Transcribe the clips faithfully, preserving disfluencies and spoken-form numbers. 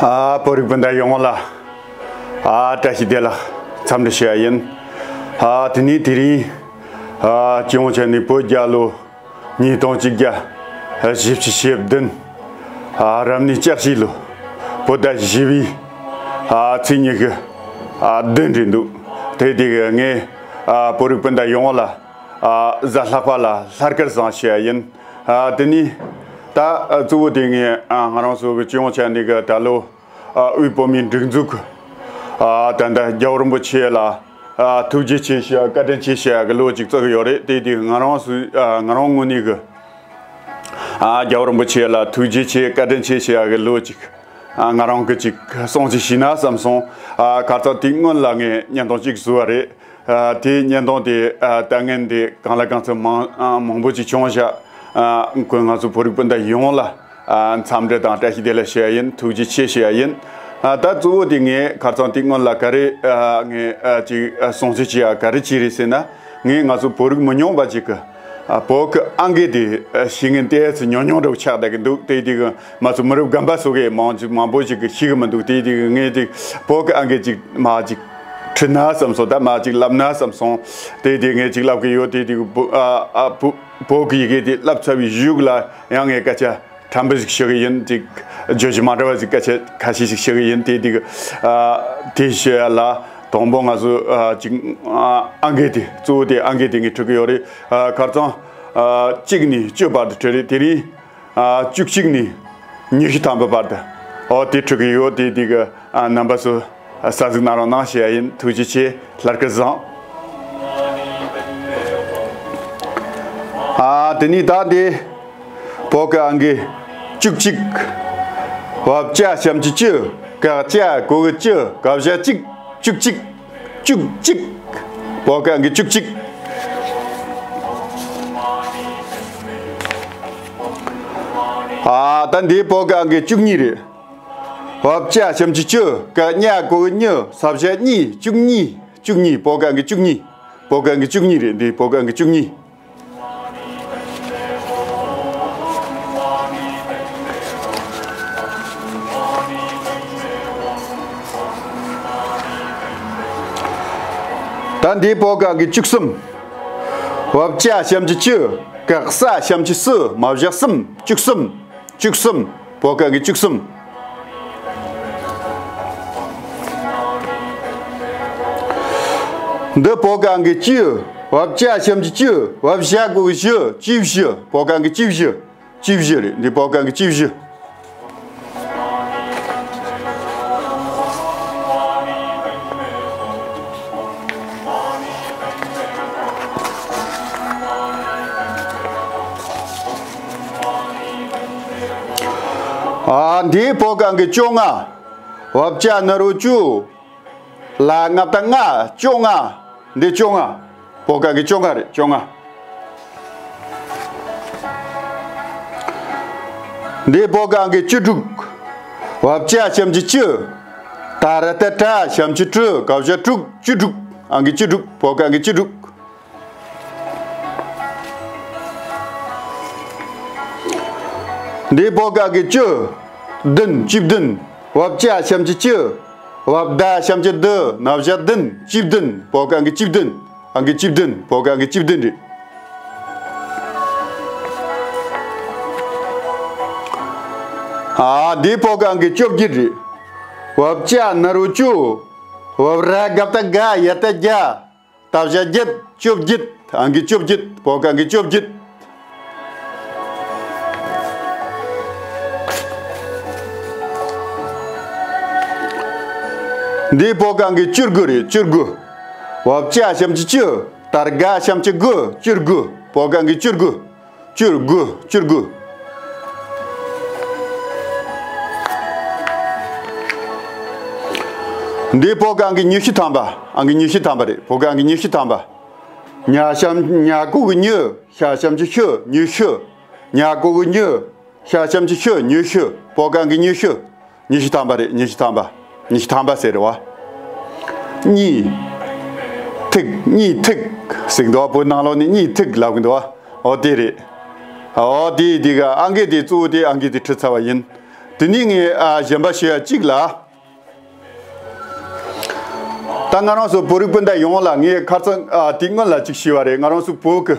ཨ། བོད་རིགས་སྤུན་ཟླ་ཡོངས་ལ། ཨ། བཀྲ་ཤིས་བདེ་ལེགས་འཚམས་འདྲི་ཞུ་ཡ་ཡིན། ཨ། དེ་ནས་དེ་རིང་། ཨ། སྤྱི་ཡོངས་ཆ་ནས་བོད་རྒྱལ་ལོ་ཉིས་སྟོང་གཅིག་བརྒྱ་བཞི་བཅུ་ཞེ་བདུན། ཨ། རབ་གནས་ལྕགས་བྱི་ལོ་བོད་ཟླ་བཞི་པའི། ཨ། ཚེས་ཉི་ཤུ། ཨ། བདུན་རེད་འདུག་དེ་དེ་གི་ངས། ཨ། བོད་རིགས་སྤུན་ཟླ་ཡོངས་ལ། ཨ། གཟའ་ལྷག་པ་ལ་ལྷག་དཀར་བཟང་ཞུ་ཡ་ཡིན། ཨ། དེ་ནས་ད་གཙོ་བོ་དེ་ངས། ཨ། ང་རང་ཚོ་གི་སྤྱི་ཡོངས་ཆ་ནས་གི་ད་ལོ། ཨ། དབུས་བོད་མིའི་སྒྲིག་འཛུགས་ཀྱི། ཨ། ད་ལྟ་རྒྱལ་བ་རིན་པོ་ཆེ་ལ། ཨ། ཐུགས་རྗེ་ཆེ་ཞུ་ཡ་བཀའ་དྲིན་ཆེ་ཞུ་ཡ་གི་ལོ་ཅིག་བརྩི་གི་ཡོད་རེད། དེ་དེ་ང་རང་ཚོ། ཨ། ང་རང་ངོས་ནས་གི། ཨ། རྒྱལ་བ་རིན་པོ་ཆེ་ལ་ཐུགས་རྗེ་ཆེ་བཀའ་དྲིན་ཆེ་ཞུ་ཡ་གི་ལོ་ཅིག། ཨ། ང་རང་གི་ཅིག་སྲུང་བརྩི་ཞུས་ན་བསམ་སོང་། ཨ། ཁ་སང་དེའི་སྔོན་ལ་ངས་བརྙན་ཐུང་ཅིག་བཟོས་པ་རེད། ཨ། དེའི་བརྙན་ཐུང་དེ། ཨ། ལྟ་མཁན་དེ་གང་ལ་གང་འཚམ་མང་། ཨ། མང་པོ་ཅིག་བྱུང་བཞག་ཨ། ཁོས་ང་ཚོ་བོད་རིགས་སྤུན་ཟླ་ཡོངས་ལ། ཨ། འཚམས་འདྲི་དང་བཀྲ་ཤིས་བདེ་ལེགས་ཞུ་ཡ་ཡིན། ཐུགས་རྗེ་ཆེ་ཞུ་ཡ་ཡིན། ཨ། ད་གཙོ་བོ་དེ་ངས་ཁ་སང་དེའི་སྔོན་ལ་ག་རེ། ཨ། ངས། ཨ། ཅིག་ཨ། སྲུང་བརྩི་བྱེད་ཡ་ག་རེ་བྱས་རེད་ཟེར་ན། ངས་ང་ཚོ་བོད་རིགས་མི་ཉུང་བ་ཅིག་གི། ཨ། བོད་ཀྱི་ཨང་ཀི་དེ། ཨ། ཤེས་མཁན་དེ་ཚོ་ཉུང་ཉུང་འདྲ་བོ་ཆགས་བསྡད་ཀྱི་འདུག་དེ་དེ་གི་ང་ཚོ་མི་རབས་རྒན་པ་ཚོ་གིས་མང་ཅིག་མང་པོ་ཞིག་གིས་ཤེས་ཀྱི་མི་འདུག་དེ་དེ་གི་ངས་དེ་བོད་ཀྱི་ཨང་ཀི་ཅིག་མར་ཅིག་ཁྲིད་ན་བསམ་སོང་། ད་མར་ཅིག་ལབ་ན་བསམ་སོང་། དེ་དེ་ངས་ཅིག་ལབ་ཀྱི་ཡོད། དེ་དེ་གི་བོ། ཨ། ཨ། བོ། བོད་ཀྱི་ཡི་གེ་དེ་བསླབ་ཚར་བའི་གཞུག་ལ་ཡང་ངས་སྐད་ཆ་ཕྲན་བུ་ཞིག་ཞུ་གི་ཡིན། ཅིག་བརྗོད་གཞི་མ་འདྲ་བ་ཞིག་སྐད་ཆ་ཁ་ཤས་ཤིག་ཞུ་གི་ཡིན། དེ་དེ་གི། ཨ། དེ་ཞུ་ཡ་ལ་དང་པོ་ང་ཚོ། ཨ། ཅིག་ཨ། ཨང་ཀི་དེ། གཙོ་བོ་དེ་ཨང་ཀི་དེ་ངས་ཁྲིད་ཀྱི་ཡོད་རེད། ཨ། ཁ་སང་། ཨ། གཅིག་ནས་བཅུ་བར་དུ་ཁྲིད་རེད། དེ་རིང་། ཨ། བཅུ་གཅིག་ནས་ཉི་ཤུ་ཐམ་པ་བར་དུ། ཨོ། དེ་ཁྲིད་ཀྱི་ཡོད། དེ་དེ་གི། ཨ། རྣམ་པ་ཚོ། ཨ། གཟིགས་གནང་རོགས་གནང་ཞུ་ཡ་ཡིན། ཐུགས་རྗེ་ཆེ། ལྷག་དཀར་བཟང་། ཨ། དེ་ནས་ད་འདི་བོད་ཀྱི་ཨང་ཀི་བཅུ་གཅིག་བ་བཅའ་ཞབས་ཀྱུ་བཅུ། ག་བཅའ་གོ་གི་གྱི། ག་བཞག་གཅིག་བཅུ་གཅིག་བཅུ་གཅིག་བོད་ཀྱི་ཨང་ཀི་བཅུ་གཅིག་ཨ། ད་འདི་བོད་ཀྱི་ཨང་ཀི་བཅུ་གཉིས་རེད། བ་བཅའ་ཞབས་ཀྱུ་བཅུ། ག་ཉ་གོ་གི་གཉི། ས་བཞག་གཉིས། བཅུ་གཉིས། བཅུ་གཉིས། བོད་ཀྱི་ཨང་ཀི་བཅུ་གཉིས། བོད་ཀྱི་ཨང་ཀི་བཅུ་གཉིས་རེད། འདི་བོད་ཀྱི་ཨང་ཀི་བཅུ་གཉིས། ད་འདི་བོད་ཀྱི་ཨང་ཀི་བཅུ་གསུམ། བ་བཅའ་ཞབས་ཀྱུ་བཅུ། ག་ས་ཞབས་ཀྱུ་སུ། མ་བཞག་གསུམ། བཅུ་གསུམ། བཅུ་གསུམ། བོད་ཀྱི་ཨང་ཀི་བཅུ་གསུམ། འདི་བོད་ཀྱི་ཨང་ཀི་བཅུ། བ་བཅའ་ཞབས་ཀྱུ་བཅུ། བ་བཞག་གོ་གི་བཞི། བཅུ་བཞི། བོད་ཀྱི་ཨང་ཀི་བཅུ་བཞི། བཅུ་བཞི་རེད། འདི་བོད་ཀྱི་ཨང་ཀི་བཅུ་བཞི། ཨ། འདི་བོད་ཀྱི་ཨང་ཀི་བཅོ་ལྔ། བ་བཅའ་ན་རོ་བཅུ། ལ་ང་བཏགས་ལྔ། བཅོ་ལྔ། འདི་བཅོ་ལྔ། བོད་ཀྱི་ཨང་ཀི་བཅོ་ལྔ་རེད། བཅོ་ལྔ། འདི་བོད་ཀྱི་ཨང་ཀི་བཅུ་དྲུག་བ་བཅའ་ཞབས་ཀྱུ་བཅུ། ད་ར་བཏགས་དྲ་ཞབས་ཀྱུ་དྲུ། ག་བཞག་དྲུག་བཅུ་དྲུག་ཨང་ཀི་བཅུ་དྲུག་བོད་ཀྱི་ཨང་ཀི་བཅུ་དྲུག་འདི་བོད་ཀྱི་ཨང་ཀི་བཅུ་བདུན། བཅུ་བདུན། བ་བཅའ་ཞབས་ཀྱུ་བཅུ། བ་བཏགས་ཞབས་ཀྱུ་བཏུ། ན་བཞག་བདུན། བཅུ་བདུན། བོད་ཀྱི་ཨང་ཀི་བཅུ་བདུན། ཨང་ཀི་བཅུ་བདུན། བོད་ཀྱི་ཨང་ཀི་བཅུ་བདུན་རེད། ཨ། འདི་བོད་ཀྱི་ཨང་ཀི་བཅོ་བརྒྱད་རེད། བ་བཅའ་ན་རོ་བཅུ། བ་ར་ག་བཏགས་དགའ། ཡ་བཏགས་རྒྱ། ད་བཞག་བརྒྱད། བཅོ་བརྒྱད། ཨང་ཀི་བཅོ་བརྒྱད། བོད་ཀྱི་ཨང་ཀི་བཅོ་བརྒྱད། འདི་བོད་ཀྱི་ཨང་ཀི་བཅུ་དགུ་རེད། བཅུ་དགུ། བ་བཅའ་ཞབས་ཀྱུ་བཅུ། ད་ར་དགའ་ཞབས་ཀྱུ་དགུ། བཅུ་དགུ། བོད་ཀྱི་ཨང་ཀི་བཅུ་དགུ། བཅུ་དགུ། བཅུ་དགུ། འདི་བོད་ཀྱི་ཨང་ཀི་ཉི་ཤུ་ཐམ་པ། ཨང་ཀི་ཉི་ཤུ་ཐམ་པ་རེད། བོད་ཀྱི་ཨང་ཀི་ཉི་ཤུ་ཐམ་པ། ཉ་ཞབས། ཉ་གོ་གི་ཉི། ཤ་ཞབས་ཀྱུ་ཤུ། ཉི་ཤུ། ཉ་གོ་གི་ཉི། ཤ་ཞབས་ཀྱུ་ཤུ། ཉི་ཤུ། བོད་ཀྱི་ཨང་ཀི་ཉི་ཤུ། ཉི་ཤུ་ཐམ་པ་རེད། ཉི་ཤུ་ཐམ་པ། ཉི་ཤུ་ཐམ་པ་ཟེར་རེད་བ། གཉིས། ཐིག་གཉིས་ཐིག་ཟེར་གི་འདུག་བ། བོད་ནང་ལོགས་ནས་གཉིས་ཐིག་ལབ་གི་འདུག་བ། འོ་དེ་རེད། འོ་དེ་དེ་ག་ཨང་ཀི་དེ་གཙོ་བོ་དེ་ཨང་ཀི་དེ་ཁྲིད་ཚར་བ་ཡིན། དེ་ནས་ངས་ཨ་གཞན་པ་ཞུ་ཡ་གཅིག་ལ། ད་ང་རང་ཚོ་བོད་རིགས་སྤུན་ཟླ་ཡོངས་ལ་ངས་ཁ་སང་ཨ་དེ་སྔོན་ལ་གཅིག་ཞུས་པ་རེད། ང་རང་ཚོ་བོད་ཀྱི་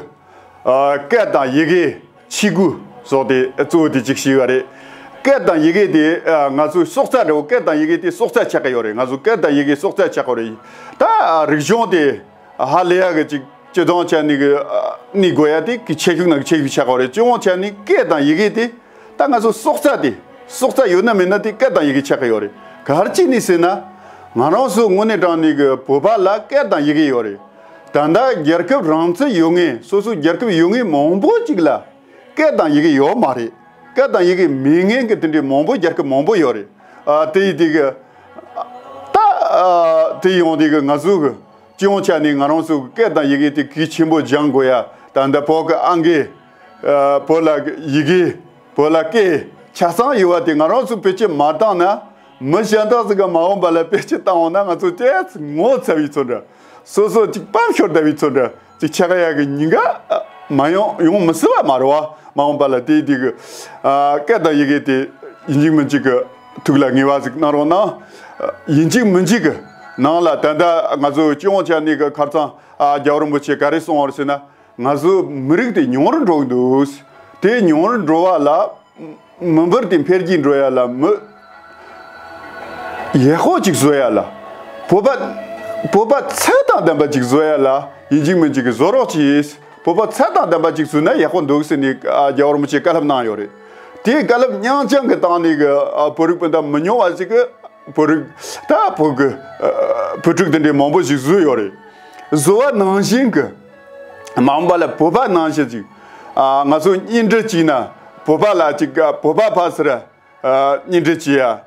ཨ་སྐད་དང་ཡི་གེ་ཆས་གོས་སོགས་དེ་གཙོ་བོ་དེ་གཅིག་ཞུས་པ་རེད། སྐད་དང་ཡི་གེ་དེ་ཨ་ང་ཚོའི་སྲོག་རྩ་རེད། སྐད་དང་ཡི་གེ་དེ་སྲོག་རྩ་ཆགས་ཀྱི་ཡོད་རེད། ང་ཚོ་སྐད་དང་ཡི་གེ་སྲོག་རྩ་ཆགས་ཀྱི་རེད། ད་ཨ་རིག་གཞུང་དེ། ཧ་ལས་ཡག་གི་ཅིག་སྤྱི་དང་ཆ་ནས་གི་ནི་དགོས་ཡ་དེ་གི་ཆེ་ཤོས་ནང་གི་ཆེ་ཤོས་ཆགས་པ་རེད། སྤྱི་ཡོངས་ཆ་ནས་སྐད་དང་ཡི་གེ་དེ་ད་ང་ཚོ་སྲོག་རྩ་དེ་སྲོག་རྩ་ཡོད་ན་མེད་ན་དེ་སྐད་དང་ཡི་གེ་ཆགས་ཀྱི་ཡོད་རེད། ག་རེ་བྱས་ནས་ཟེར་ན། ང་རང་ཚོ་དངོས་གནས་དྲང་གནས་གི་བོད་པ་ལ་སྐད་དང་ཡི་གེ་ཡོད་རེད། ད་ལྟ་རྒྱལ་ཁབ་རང་བཙན་ཡོད་མཁན་སོ་སོ་རྒྱལ་ཁབ་ཡོད་མཁན་མང་པོ་ཅིག་ལ་སྐད་དང་ཡི་གེ་ཡོད་མ་རེད། སྐད་དང་ཡི་གེ་མེད་མཁན་གི་དེ་འདྲའི་མང་པོ་རྒྱལ་ཁབ་མང་པོ་ཡོད་རེད། ཨ་དེ་ཡི་དེ་གི་ད་ཨ་དེ་ཡོང་དེ་གི་ང་ཚོ་གི་སྤྱི་ཡོངས་ཆ་ནས་ང་རང་ཚོ་གི་སྐད་དང་ཡི་གེ་དེ་གལ་ཆེན་པོ་སྦྱང་དགོས་ཡ། ད་ལྟ་བོད་ཀྱི་ཨང་ཀི་ཨ་བོད་ལ་ཡི་གེ་བོད་ལ་སྐད་ཆ་ཚང་ཡོད་པ་དེ་ང་རང་ཚོ་བེད་སྤྱོད་མ་བཏང་ན། མི་གཞན་དག་ཅིག་གི་མ་འོངས་པ་ལ་བེད་སྤྱོད་བཏང་འོང་ན་ང་ཚོ་ཏོག་ཙམ་ངོ་ཚ་བའི་ཚོད་འདྲ། སོ་སོ་ཅིག་སྤམ་ཤོར་བསྡད་པའི་ཚོད་འདྲ་ཅིག་ཆགས་ཡག་གི་ཉེན་ཁ་མ་ཡོང་ཡོང་མི་སྲིད་པ་མ་རེད་བ། མ་འོངས་པ་ལ་དེ་དེ་གི་ཨ་སྐད་དང་ཡི་གེ་དེ་ཡིན་གཅིག་མིན་གཅིག་གི་ཐུགས་ལ་ངེས་པ་ཟིག་གནང་རོགས་གནང་། ཡིན་གཅིག་མིན་གཅིག་གི་ནང་ལ་ད་ལྟ་ང་ཚོ་སྤྱི་ཡོངས་ཆ་ནས་གི་ཁ་སང་ཨ་རྒྱལ་བ་རིན་པོ་ཆེ་ག་རེ་གསུངས་པ་རེད་ཟེར་ན། ང་ཚོའི་མི་རིགས་དེ་ཉུང་རུ་འགྲོ་གི་འདུག་དེ་ཉུང་རུ་འགྲོ་བ་ལ་མི་འབོར་དེ་འཕེལ་རྒྱས་འགྲོ་ཡ་ལ་མི་ཡག་པོ་ཅིག་བཟོ་ཡ་ལ། བོད་པ་བོད་པ་ཚད་དང་ལྡན་པ་ཅིག་བཟོ་ཡ་ལ་ཡིན་གཅིག་མིན་གཅིག་གི་བཟོ་རོགས་གྱིས། བོད་པ་ཚད་དང་ལྡན་པ་ཅིག་བཟོས་ན་ཡག་པོ་འདུག་ཟེར་ནས་ཨ་རྒྱལ་བ་རིན་པོ་ཆེས་བཀའ་སློབ་གནང་ཡོད་རེད། དེའི་བཀའ་སློབ་རྙོག་འཛིང་གི་སྟེང་ནས་གི་ཨ་བོད་རིགས་སྤུན་ཟླ་མི་ཉུང་བ་ཞིག་གི་བོད་རིགས་ད་བོད་ཀྱི་ཨ་བུ་ཕྲུག་དེ་འདྲའི་མང་པོ་ཞིག་བཟོས་ཡོད་རེད། བཟོ་བ་ནང་བཞིན་གྱི་མ་འོངས་པ་ལ་བོད་པ་ནང་བཞིན་ཅིག་ཨ་ང་ཚོ་གཉེན་སྒྲིག་བྱས་ན་བོད་པ་ལ་ཅིག་ཨ་བོད་པ་ཕ་ཟེར་ཨ་གཉེན་སྒྲིག་བྱེད་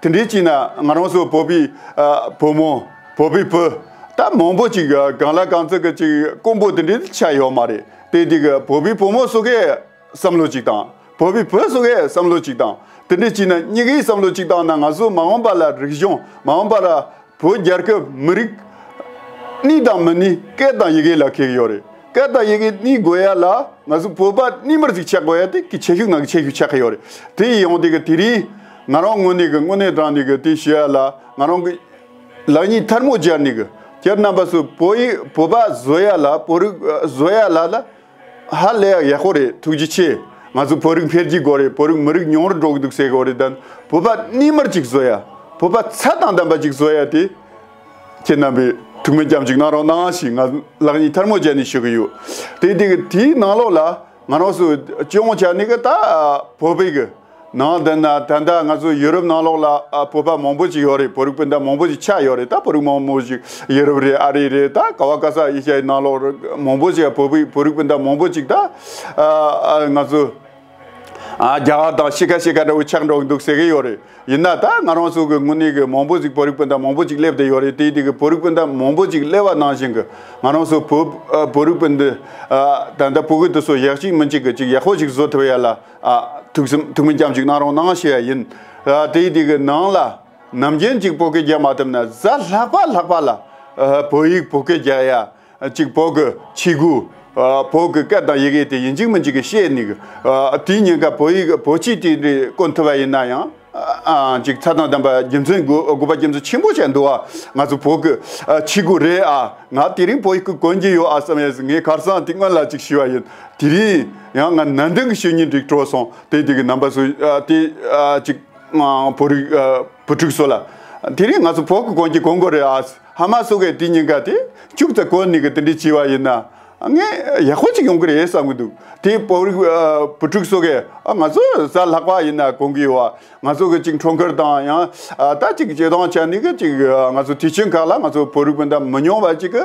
ཡ། དེ་འདྲའི་བྱས་ན་ང་རང་ཚོ་བོད་པའི་ཨ་བུ་མོ་བོད་པའི་བུ་ད་མང་པོ་ཅིག་ཨ་གང་ལ་གང་འཚམ་གི་ཅིག་དཀོན་པོ་དེ་འདྲའི་ཆགས་ཡོད་མ་རེད། དེ་དེ་གི་བོད་པའི་བུ་མོ་སོ་གས་བསམ་བློ་གཅིག་དང་། བོད་པའི་བུ་སོ་གས་བསམ་བློ་གཅིག་དང་། དེ་འདྲ་བྱས་ན་གཉིས་ཀས་བསམ་བློ་གཅིག་བཏང་ན་ང་ཚོ་མ་འོངས་པ་ལ་རིག་གཞུང་མ་འོངས་པ་ལ་བོད་རྒྱལ་ཁབ་མི་རིགས་གནས་དང་མི་གནས་སྐད་དང་ཡི་གེ་ལ་འཁེལ་གྱི་ཡོད་རེད། སྐད་དང་ཡི་གེ་གནས་དགོས་ཡ་ལ་ང་ཚོ་བོད་པ་གནས་མར་ཅིག་ཆགས་དགོས་ཡ་དེ་གི་ཆེ་ཤོས་ནང་གི་ཆེ་ཤོས་ཆགས་ཀྱི་ཡོད་རེད། དེ་ཡིན་ཡང་དེ་གི་དེ་རིང་ང་རང་ངོས་ནས་གི་དངོས་གནས་དྲང་གནས་གི་དེ་ཞུ་ཡ་ལ་ང་རང་གི་ལག་གཉིས་ཐལ་མོ་སྦྱར་ནས་གི་ཁྱེད་རྣམ་པ་ཚོ་བོད་ཡིག་བོད་པ་བཟོ་ཡ་ལ་བོད་རིགས་བཟོ་ཡ་ལ་ལ། ཧ་ལས་ཡག་ཡག་པོ་རེད། ཐུགས་རྗེ་ཆེ། ང་ཚོ་བོད་རིགས་འཕེལ་རྒྱས་དགོས་རེད། བོད་རིགས་མི་རིགས་ཉུང་རུ་འགྲོ་གི་འདུག་ཟེར་གི་རེད། ད་བོད་པ་གནས་མར་ཅིག་བཟོ་ཡ། བོད་པ་ཚད་དང་ལྡན་པ་ཅིག་བཟོ་ཡ་དེ་ཁྱེད་རྣམ་པས་ཐུགས་སྨོན་སྐྱབས་འཇུག་གནང་རོགས་གནང་ཞེས་ང་ལག་གཉིས་ཐལ་མོ་སྦྱར་ནས་ཞུ་གི་ཡོད། དེ་དེ་གི་དེའི་ནང་ལོགས་ལ་ང་རང་ཚོ་སྤྱི་ཡོངས་ཆ་ནས་གི་ད་བོད་པའི་གི་ནང་དེ་ན་ད་ལྟ་ང་ཚོ་ཡུ་རོབ་ནང་ལོགས་ལ་ཨ་བོད་པ་མང་པོ་ཅིག་ཡོད་རེད། བོད་རིགས་སྤུན་ཟླ་མང་པོ་ཅིག་ཆགས་ཡོད་རེད། ད་བོད་རིགས་མང་པོ་ཅིག་ཡུ་རོབ་རེད། ཨ་རི་རེད། ད་ག་བ་ག་ས་ཨེ་ཤ་ཡའི་ནང་ལོགས་རེད། མང་པོ་ཅིག་བོད་པའི་བོད་རིགས་སྤུན་ཟླ་མང་པོ་ཅིག་ད་ཨ་ཨ་ང་ཚོ་ཨ་རྒྱ་གར་དང་ཤི་ཁ་ཤི་ཁ་འདྲ་བོ་ཆགས་འགྲོ་གི་འདུག་ཟེར་གི་ཡོད་རེད། ཡིན་ན་ད་ང་རང་ཚོ་གི་དངོས་གནས་གི་མང་པོ་ཅིག་བོད་རིགས་སྤུན་ཟླ་མང་པོ་ཅིག་སླེབས་བསྡད་ཡོད་རེད། དེ་དེ་གི་བོད་རིགས་སྤུན་ཟླ་མང་པོ་ཅིག་སླེབས་པ་ནང་བཞིན་གི་ང་རང་ཚོ་བོད་ཨ་བོད་རིགས་སྤུན་ཟླ་ཨ་ད་ལྟ་བོད་གི་དེ་ཚོ་ཡག་ཅིག་མིན་ཅིག་གི་ཅིག་ཡག་པོ་ཅིག་བཟོ་ཐུབ་ཡ་ལ། ཨ། ཐུགས་སེམས་ཐུགས་སྨོན་སྐྱབས་འཇུག་གནང་རོགས་གནང་ཞུ་ཡ་ཡིན། ཨ། དེའི་དེ་གི་ནང་ལ་ནམ་རྒྱུན་གཅིག་བོད་སྐད་རྒྱག་མ་ཐུབ་ན་གཟའ་ལྷག་པ་ལྷག་པ་ལ། ཨ། བོད་ཡིག་བོད་སྐད་རྒྱག་ཡ། གཅིག་བོད་ཀྱི་ཆས་གོས། ཨ། བོད་ཀྱི་སྐད་དང་ཡི་གེ་དེ་ཡིན་གཅིག་མིན་གཅིག་གི་ཤེས་ནི་གི། ཨ། དེའི་ཉེན་ཁ་བོད་ཡིག་བོད་ཆས་དེ་འདྲའི་གོན་ཐུབ་པ་ཡིན་ན་ཡང་། ཨ། ཅིག་ཚད་དང་ལྡན་པ་རྒྱུ་མཚན་དགོས་དགོས་པ་རྒྱུ་མཚན་ཆེན་པོ་ཞིག་འདུག་ཨ། ང་ཚོ་བོད་ཀྱི་ཨ་ཆས་གོས་རེད་ཨ། ང་དེ་རིང་བོད་ཡིག་གི་གོན་གྱི་ཡོད་ཨ་བསམ་ཡས་ངས་ཁ་སང་དེ་སྔོན་ལ་ཅིག་ཞུས་པ་ཡིན། དེ་རིང་ཡང་ང་ནན་ཏན་གྱི་ཞུ་སྙིང་འདྲེས་སྤྲོ་སོང་། དེ་དེ་གི་རྣམ་པ་ཚོ་ཨ་དེ་ཨ་ཅིག་ཨ་བོད་རིགས་ཨ་བུ་ཕྲུག་ཚོ་ལ་དེ་རིང་ང་ཚོ་བོད་ཀྱི་གོན་གྱི་གོན་དགོས་རེད་ཨ། ཧ་མ་སོ་གས་དེ་ཉིན་ཀ་དེ་ཅུག་ཙམ་གོན་ནི་གི་དེ་འདྲ་བྱས་པ་ཡིན་ན། ངས་ཡག་པོ་ཅིག་ཡོང་གི་རེད་བསམ་གི་འདུག་དེ་བོད་རིགས་ཨ་བུ་ཕྲུག་ཚོ་གས་ཨ་ང་ཚོ་གཟའ་ལྷག་པ་ཡིན་ན་གོན་གི་ཡོད་ཨ། ང་ཚོ་གི་ཅིག་འཁྲུངས་སྐར་དང་ཡང་ཨ་ད་ཅིག་སྤྱི་བཏང་བྱས་ནས་གི་ཅིག་ཨ་ང་ཚོ་དུས་ཆེན་ཁག་ལ་ང་ཚོ་བོད་རིགས་སྤུན་ཟླ་མི་ཉུང་བ་ཅིག་གི་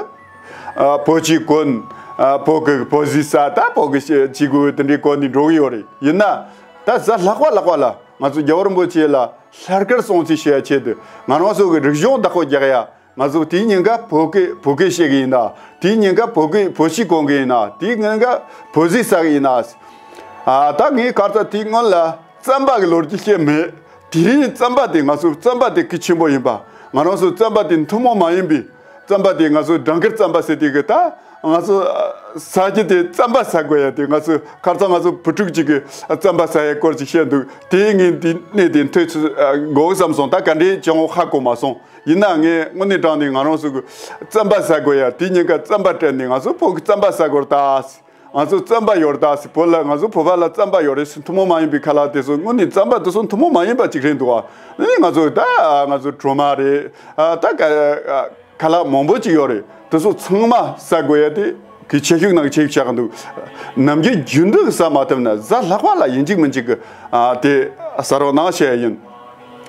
ཨ་བོད་ཆས་གོན། ཨ་བོད་གི་བོད་ཟས་ཟ། ད་བོད་གི་ཆས་གོས་དེ་འདྲའི་གོན་ནས་འགྲོ་གི་ཡོད་རེད། ཡིན་ན་ད་གཟའ་ལྷག་པ་ལྷག་པ་ལ་ང་ཚོ་རྒྱལ་བ་རིན་པོ་ཆེ་ལ་ལྷག་དཀར་སྲུང་བརྩི་ཞུ་ཡ་ཆེད་དུ་ང་རང་ཚོ་གི་རིག་གཞུང་བདག་པོ་རྒྱག་ཡ། ང་ཚོ་དེའི་ཉིན་ཀ་བོད་སྐད་བོད་སྐད་བཤད་གི་ཡིན་ན། དེའི་ཉིན་ཀ་བོད་སྐད་བོད་ཆས་གོན་གི་ཡིན་ན། དེའི་ཉིན་ཀ་བོད་ཟས་ཟ་གི་ཡིན་ན། ཨ་ད་ངས་ག་ཚོད་དེའི་སྔོན་ལ་རྩམ་པ་གི་ལོ་རྒྱུས་བཤད་མེད། དེ་རིང་རྩམ་པ་དེ་ང་ཚོ་རྩམ་པ་དེ་གལ་ཆེན་པོ་ཡིན་པ། ང་རང་ཚོ་རྩམ་པ་དེ་ཐུན་མོང་མ་ཡིན་པའི་རྩམ་པ་དེ་ང་ཚོ་སྦྲང་དཀར་རྩམ་པ་ཟེར་དེ་གི་ད་ང་ཚོ་ ཟ་རྒྱུ་དེ་རྩམ་པ་ཟ་དགོས་ཡ་དེ། ང་ཚོ་ཁ་སང་ང་ཚོ་བུ་ཕྲུག་ཅིག་གིས་རྩམ་པ་ཟ་ཡའི་སྐོར་ཅིག་བཤད་འདུག་དེ་ངས་འདི་གནས་དེ་ཐོས་ཚུལ་ཨ་དགོས་བསམ་སོང་། ད་ག་འདྲའི་ཅང་ཧ་གོ་མ་སོང་། ཡིན་ན་ངས་དངོས་གནས་དྲང་ནས་ང་རང་ཚོ་གི་རྩམ་པ་ཟ་དགོས་ཡ་དེ་ཉིན་ཀ་རྩམ་པ་སྤྲད་ནས། ང་ཚོ་བོད་ཀྱི་རྩམ་པ་ཟ་དགོས་རེད་ད། ང་ཚོ་རྩམ་པ་ཡོད་རེད་ད་ཟེར། བོད་ལ་ང་ཚོ་བོད་པ་ལ་རྩམ་པ་ཡོད་རེད་ཟེར། ཐུན་མོང་མ་ཡིན་པའི་ཁ་ལག་དེ་ཚོ། དངོས་གནས་རྩམ་པ་དེ་ཚོ་ཐུན་མོང་མ་ཡིན་པ་ཅིག་རེད་འདུག་ཨ། ཨ་ནི་ང་ཚོ་ད་ང་ཚོ་གྲོ་མ་རེད། ཨ་ད་ག་ཨ་ཁ་ལག་མང་པོ་ཅིག་ཡོད་རེད། དེ་ཚོ་ཚང་མ་ཟ་དགོས་ཡ་དེ་གི་ཆེ་ཤུགས་ནང་གི་ཆེ་ཤུགས་ཆགས་འདུག་ནམ་རྒྱུན་རྒྱུན་དུ་ཟ་མ་ཐུབ་ན་གཟའ་ལྷག་པ་ལ་ཡིན་གཅིག་མིན་གཅིག་གི་ཨ་དེ་ཟ་རོགས་གནང་བཤད་ཡ་ཡིན།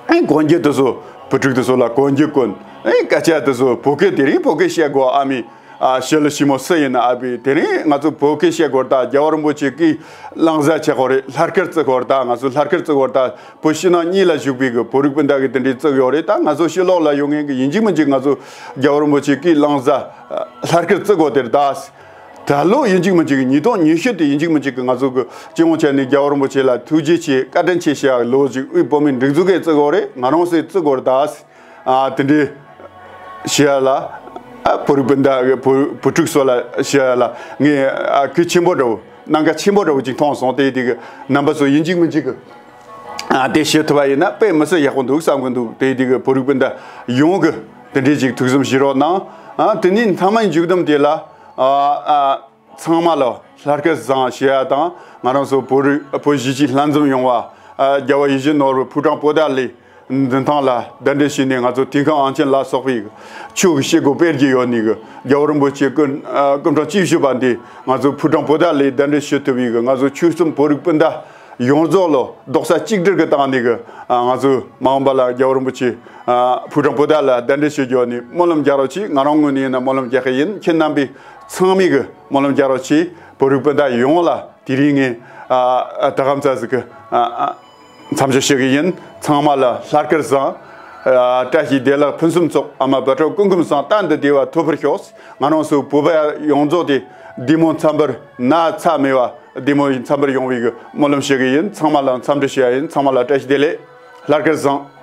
ཨེ་གོན་རྒྱུ་དེ་ཚོ་བུ་ཕྲུག་དེ་ཚོ་ལ་གོན་རྒྱུ་གོན། ཨེ་སྐད་ཆ་དེ་ཚོ་བོད་སྐད་དེ་རིང་བོད་སྐད་བཤད་དགོས། ཨ་མའི་ཨ་ཞི་ལུ་ཞི་མོ་སུ་ཡིན་ན་ཨ་ཕས་དེ་རིང་ང་ཚོ་བོད་སྐད་བཤད་དགོས་རེད་ད། རྒྱལ་བ་རིན་པོ་ཆེ་གིས་བླང་བྱ་བྱེད་དགོས་རེད། ལྷ་སྐལ་བརྩི་དགོས་རེད་ད། ང་ཚོ་ལྷ་སྐལ་བརྩི་དགོས་རེད་ད། བོད་ཕྱི་ནང་གཉིས་ལ་བཞུགས་པའི་གི་བོད་རིགས་སྤུན་ཟླ་གིས་དེ་འདྲའི་བརྩི་གི་ཡོད་རེད་ད། ང་ཚོ་ཕྱི་ལོགས་ལ་ཡོད་མཁན་གི་ཡིན་གཅིག་མིན་གཅིག་ང་ཚོ་རྒྱལ་བ་རིན་པོ་ཆེ་གིས་བླང་བྱ་ལྷ་སྐལ་བརྩི་དགོས་དེ་རེད་ད། ད་ལོ་ཡིན་གཅིག་མིན་གཅིག་ཉིས་སྟོང་ཉི་ཤུ་དེ་ཡིན་གཅིག་མིན་གཅིག་གི་ང་ཚོ་གི་སྤྱི་ཡོངས་ཆ་ནས་རྒྱལ་བ་རིན་པོ་ཆེ་ལ་ཐུགས་རྗེ་ཆེ་བཀའ་དྲིན་ཆེ་ཞེས་ལོ་ཅིག་དབུས་བོད་མིའི་སྒྲིག་འཛུགས་ཀྱིས་བརྩི་གི་ཡོད་རེད། ང་རང་ཚོས་བརྩི་དགོས་རེད་ད། ཨ་དེ་འདྲའི་ཞུ་ཡ་ལ། ཨ་བོད་རིགས་སྤུན་ཟླ་གི་བུ་བུ་ཕྲུག་ཚོ་ལ་ཞུ་ཡ་ལ་ངས་ཨ་གུས་ཆེན་པོ་འདྲ་བོ་གནད་འགག་ཆེན་པོ་འདྲ་བོ་ཅིག་མཐོང་སོང་། དེ་དེ་གི་རྣམ་པ་ཚོ་ཡིན་གཅིག་མིན་གཅིག་གི་ཨ་དེ་ཞུ་ཐུབ་པ་ཡིན་ན་དཔེ་མི་སྲིད་ཡག་པོ་འདུག་བསམ་གི་འདུག་དེ་དེ་གི་བོད་རིགས་སྤུན་ཟླ་ཡོངས་གི་དེ་འདྲའི་ཅིག་ཐུགས་བསམ་བཞེས་རོགས་གནང་། ཨ་དེ་ནས་མཐའ་མའི་མཇུག་བསྡོམས་དེ་ལ་ཨ་ཨ་ཚང་མ་ལ་ལྷ་སྐལ་བཟང་ཞུ་ཡ་དང་། ང་རང་ཚོ་བོད་རིགས་བོད་གཞིས་བྱེས་ལྷན་འཛོམས་ཡོང་བ་ཨ་རྒྱལ་བ་ཡིད་བཞིན་ནོར་བུ་ཕོ་བྲང་པོ་ཏཱ་ལའི་མདུན་ཐང་ལ་གདན་འདྲེན་ཞུས་ནས། ང་ཚོ་དུས་ཁང་ཨང་ཆེན་ལ་སོགས་པའི་ཆོས་ཀྱི་བྱེད་སྒོ་སྤེལ་གྱི་ཡོད་ནི་གི་རྒྱལ་བ་རིན་པོ་ཆེ་སྐུ་ཨ་སྐུ་ཕྲེང་བཅུ་བཞི་པ་འདི་ང་ཚོ་ཕོ་བྲང་པོ་ཏཱ་ལའི་གདན་འདྲེན་ཞུ་ཐུབ་པའི་གི་ང་ཚོ་ཆོལ་གསུམ་བོད་རིགས་སྤུན་ཟླ་ཡོངས་རྫོགས་ལོ་རྡོག་རྩ་གཅིག་སྒྲིལ་གྱི་སྟེང་ནས་གི་ཨ་ང་ཚོ་མ་འོངས་པ་ལ་རྒྱལ་བ་རིན་པོ་ཆེ་ཨ་ཕོ་བྲང་པོ་ཏཱ་ལ་གདན་འདྲེན་ཞུ་རྒྱུ་ནི་སྨོན་ལམ་རྒྱག་རོགས་གྱིས། ང་རང་ངོས་ནས་ཡིན་ན་སྨོན་ལམ་རྒྱག་གི་ཡིན། ཁྱེད་རྣམ་པས་ཚང་མས་གི་སྨོན་ལམ་རྒྱག་རོགས་གྱིས། བོད་རིགས་སྤུན་ཟླ་ཡོངས་ལ་དེ་རིང་ངས་ཨ་ཨ་ད་གམ་ཚ་ཟིག་གི་ཨ་ཨ་མཚམས་འཇོག་ཞུ་གི་ཡིན། ཚང་མ་ལ་ལྷ་སྐལ་བཟང་། ཨ་བཀྲ་ཤིས་བདེ་ལེགས་ཕུན་སུམ་ཚོགས། ཨ་མ་བུ་ཕྲུག་སྐུ་ཁམས་བཟང་། གཏན་དུ་བདེ་བ་ཐོབ་པར་ཤོག་ང་རང་ཚོ་བོད་པ་ཡོངས་རྫོགས་དེ་བདེ་མོ་འཚམས་པར་ན་ཚ་མེད་པ་བདེ་མོ་འཚམས་པར་ཡོང་བའི་གི་སྨོན་ལམ་ཞུ་གི་ཡིན། ཚང་མ་ལ་འཚམས་འདྲི་ཞུ་ཡ་ཡིན། ཚང་མ་ལ་བཀྲ་ཤིས་བདེ་ལེགས། ལྷ་སྐལ་བཟང་།